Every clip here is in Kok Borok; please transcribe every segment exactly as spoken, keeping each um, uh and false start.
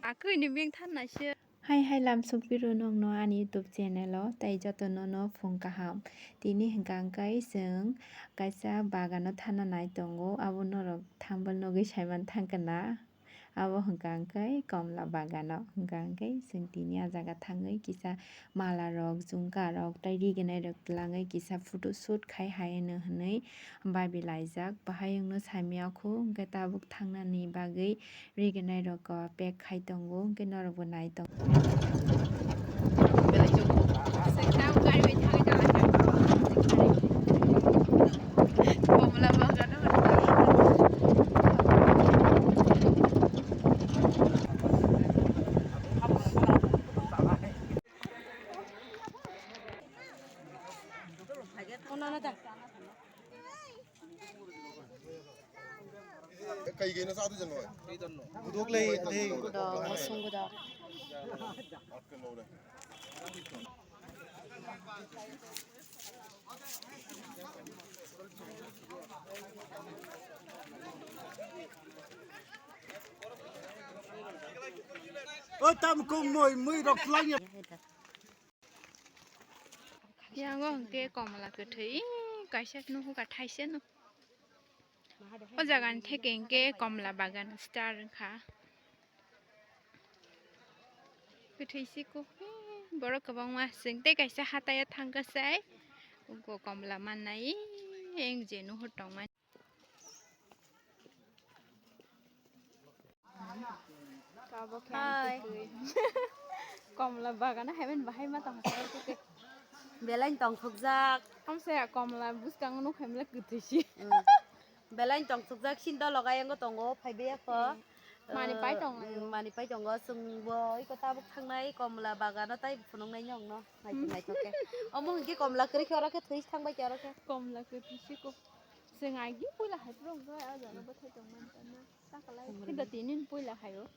Akui ni beng thannaise. Hai hai lam sukphiru nokno ani YouTube channel o, tei joto nono phung kaham. Tini hwnkha hwnkhe chwng kaisa bagano thana nai tongo, abo norok thumbnail nugwi saiman thangkha na. Abo hwnkha hwnkhe komla bagano, hwnkha hwnkhe chwng tini ah jaga thangwi kisa mala rok, jhumka rok tei riginai rok twlangwi kisa photo shoot khai hai hwnwi babi laijak. Bahai wngno saimaya kho, hwnkhe tabuk thangnani bagwi riginai rok pack khai tongo, hwnkhe norok bo nai tongo. Kai gena satu jan noi. Buduk lei, tei. Gudo, mosong gudo. O tam kong moi, moi rok lang ya. Yango hwnkhe komla kwthwi, kaisa nuhukha thaisa no. O jaga ni theke hwnkhe komla bagan star wngkha. Kwthwi siko, borok kwbangma chwng tei kaisa hataya thangkha sai. Ugo komla mannai, eng je nuhur tongmani. Tabuk khe ang kwtwi. Komla bagano haiman bahai ma tongsa kwtwi. Belai tongthokjak. Hamsa ya komla bwskango nuk hai mala kwtwi si. Mm. Belai tongthokjak, sin dolo gayang tongo, phaibai yakho. Mm. Mani pai tongo. Mm, mani pai tongo, chwng bo iko tabuk thangnai komla bagano tai phunuknai nokno. Naithok, naithok khe. Omo hwnkhe komla kwrwi khe oro khe thwi thangbai khe oro khe. Komla kwtwi siko. Chwng agi puila hai phuru wngkha, ah, jalo bwthai tongmani tamo. Takalai. Hinda tinin puila haio.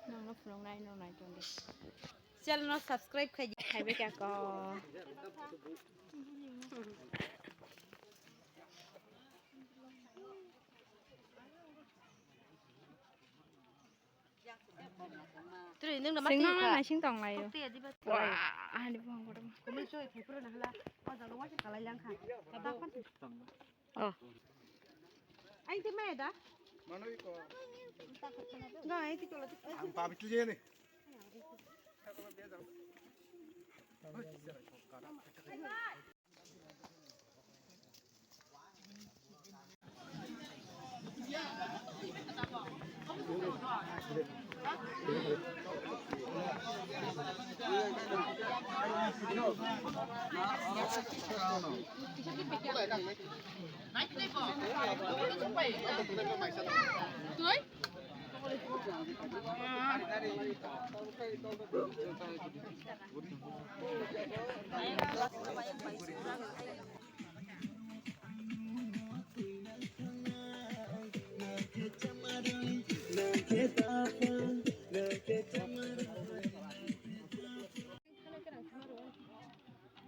Nangno phunuknai, nang nai tongdi. Channel no subscribe khai di. Khaibai kha ko. Twi, nwng na ma twi kha? Naising tong laio. Twi, adiba. Wah, ani buang kotor. Kumui soi, phai phuru na hala. O jaga waisa kalai lang kha. Kata khan. Oh. Ai, te mai da? Mano iko. Ga, ai, te chola. Ang pabit tu je ne.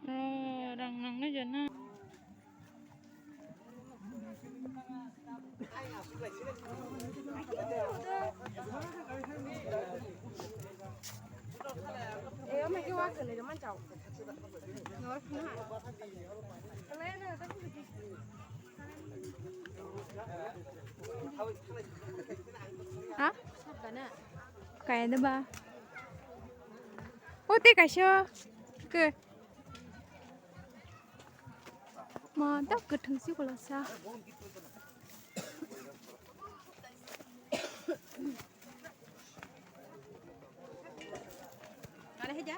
Oh, rang nang na jana. Ha? Kaya de ba? O te kaisa ke. Ma, dak kwthwng si kwlasa. Kare haja?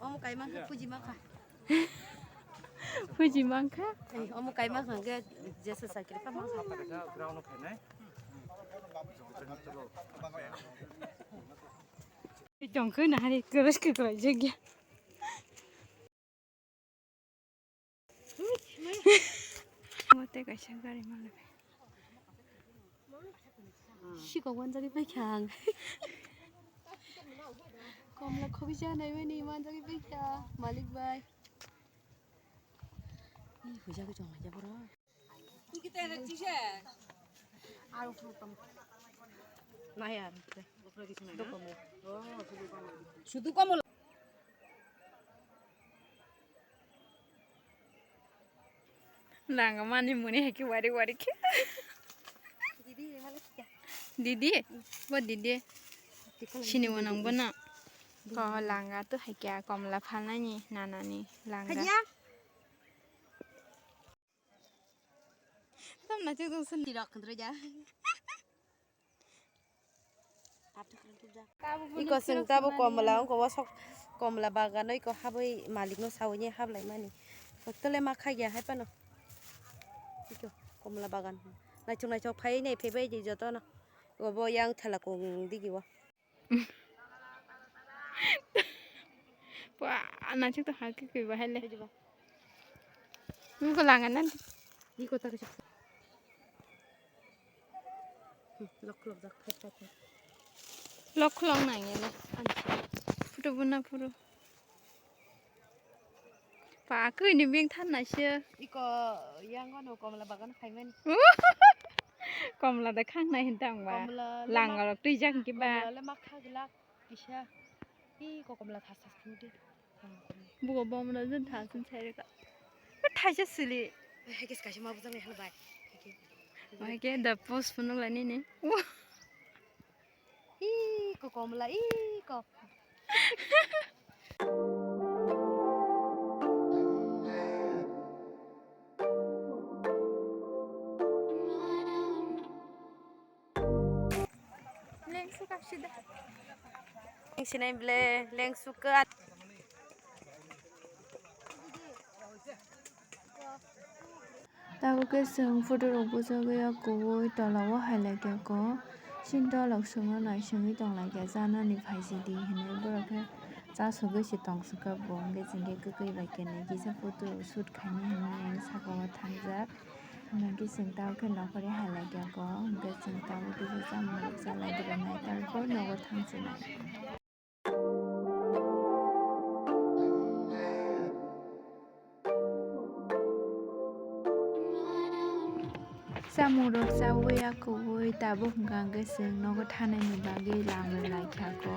Omo kaima kha, puji ma kha. Puji ma kha? Ei, omo kaima kha, ge, jesa sakiri kha ma kha. Tongkhe na hari kwrwis kwrwis jagya. Mate kaisa gari malai. Sikok wanjagwi paikha ang. Komla khobisa naimani manjagwi paikha malik bai. Ni hujagwi chong ya boro. Aru photo. Naya. Sudu komol. Langa mani muni hai khe wari wari khe. Didi, bo didi. Sini wanang bono. Ko langa to hai khe komla phalnani nanani langa. Tam na chuk dong sun. Tirok khandro ja. Iko chwng tabuk komla, wngkha o sok komla bagano iko habwi malikno sawi hablai mani. Koktole ma khaiya hai phano. Iko komla bagan. Naithok naithok phai nai phaibai di jotono. Obo yang thala kung digi o. Pua, naithok to hakhe kwi bahai le. Nungko langa nan. Iko ta kisa. Hmm, lok lok jak phai phai phai. Lok khulong nang ele. Ansi. Photo buna phuru. Pa kwi ni beng than naise. Iko yang no komla bagan khaimani. Komla da khang nai hin tang ba. Komla le Langa mak-, rok twi jak ki ba. Komla le mak kha gilak kisa. Iko komla thas thas khunu de. Bugo bomno jin tha sin sai reka. Thaisa sili. Hekis kaisa ma bujang hal bai. Hekis. Oke, the post phunuk lani ni. Iko komla, iko. Lengsu kapsida. Lengsinai bele, lengsu ka. Tabuk khe chwng photo rok buchogwi o kubui tola o hai lai khe ko. Chini tolok chwngno naisingwi tong lai khe, chanani phaisidi hinwi borok khe chasugwi se tong sukha bo. Hwnkhe chwng khe kwkwi bai khe nai kisa photo shoot khainai hinwi ang saka o thangjak. Hwnkhe chwng tabuk khe nokhorwi hai lai khe ko, hwnkhe chwng tabuk kisa chamung rok cha lai khe rwnai, tabuk khe nogo thang sinai. Chamung rok chawi ya kubui tabuk hwnkha hwnkhe chwng nogo thanani bagwi lama lai kha ko.